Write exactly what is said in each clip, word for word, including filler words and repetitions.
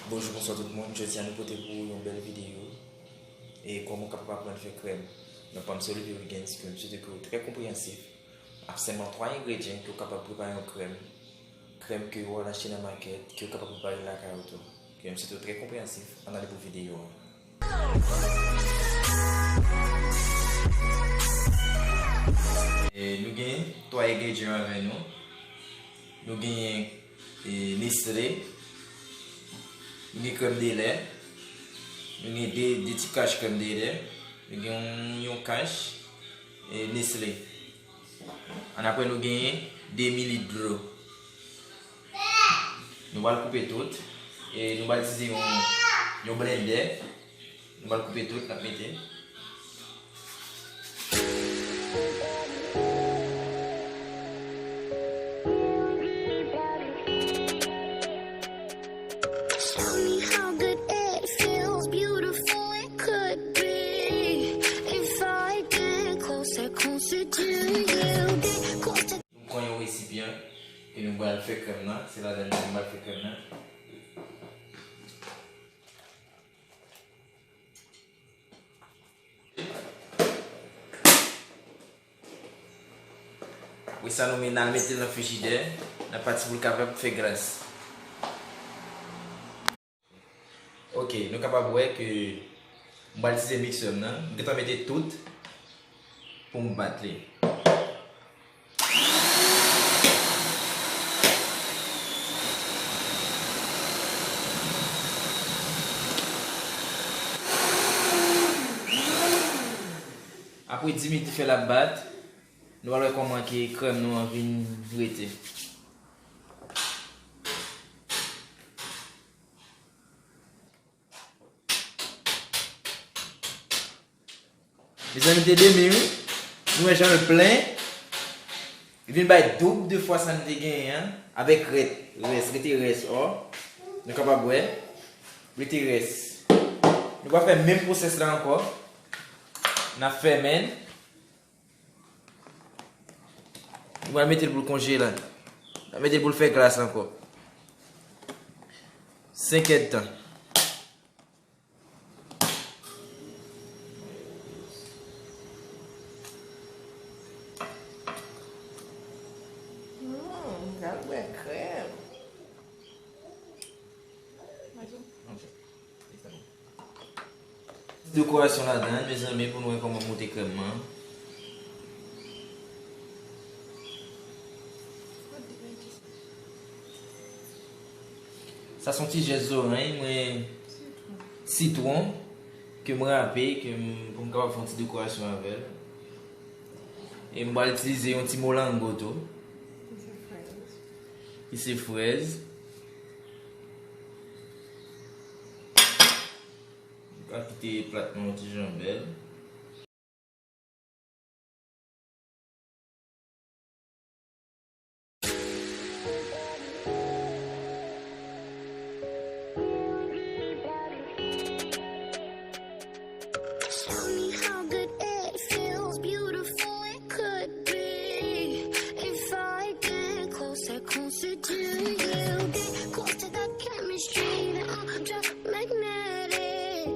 Bonjou, bonswa tout moun. Jodi a nou pote pou ou yon bèl videyo. E kòman w kapab aprann fè krèm nan Palm City Weekends, ke m swete ke w trè konpreyansif. Ap sèlman twa engredyan ke w kapab prepare yon krèm. Krèm ke w al achte nan makèt, ke w kapab prepare lakay ou tou. Ke m swete w trè konpreyansif. Ann ale pou videyo a. E nou gen twa engredyan avè nou. Nou genyen e, Nestlé. Nou gen krèm de lè. Nou gen de, de ti kach krèm de lè. Nou gen yon, yon kach e, Nestlé. Annapre nou genyen de milit dlo. Nou pral koupe tout. E nou pral itilize yon, yon blendè. Nou pral koupe tout, n ap mete. Tell me how good it feels, beautiful it could be. If I get closer, closer to you, get closer. Nou pran yon resipyan ke nou pral fè krèm nan. Se ladan l nou pral fè krèm nan. Apre sa, nou men n al mete l nan frijidè, nan pati pou l kapab fè glas. Ok, nou kapab wè ke m pral itilize miksè m nan. M gentan mete tout pou m bat li. Apre dis minit, fè l ap bat. Nou pral wè kòman ke krèm nou an vin rete. Mezanmi, te demi, wi. Nou wè jan l plen. Li vin bay doub de fwa sa n te genyen an. Avèk rès, rès, rete rès, ò. Nou kapab wè. Rete rès. Nou pral fè menm pwosès la ankò. N ap fèmen l. Nou pral mete l pou l konjele. N ap mete l pou l fè glas ankò. Senk èdtan. Hmm, m pral bwè krèm. Dekorasyon ladan l, mezanmi, pou nou wè kòman m moute krèm nan. Sa se yon ti zès zoranj, mwen, sitwon, ke m rape, ke m, pou m kapab fè yon ti dekorasyon avè l. E m pral itilize yon ti molango tou. Ki se frèz. Ki se frèz. M ka kite plat mwen yon ti jan bèl. Tell me how good it feels, beautiful it could be. If I get closer, closer to you, get close to that chemistry, then I'll drop magnetic.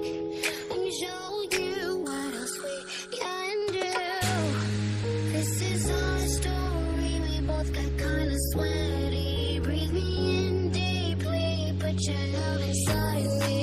Let me show you what else we can do. This is our story. We both got kinda sweaty. Breathe me in deeply. Put your love inside me.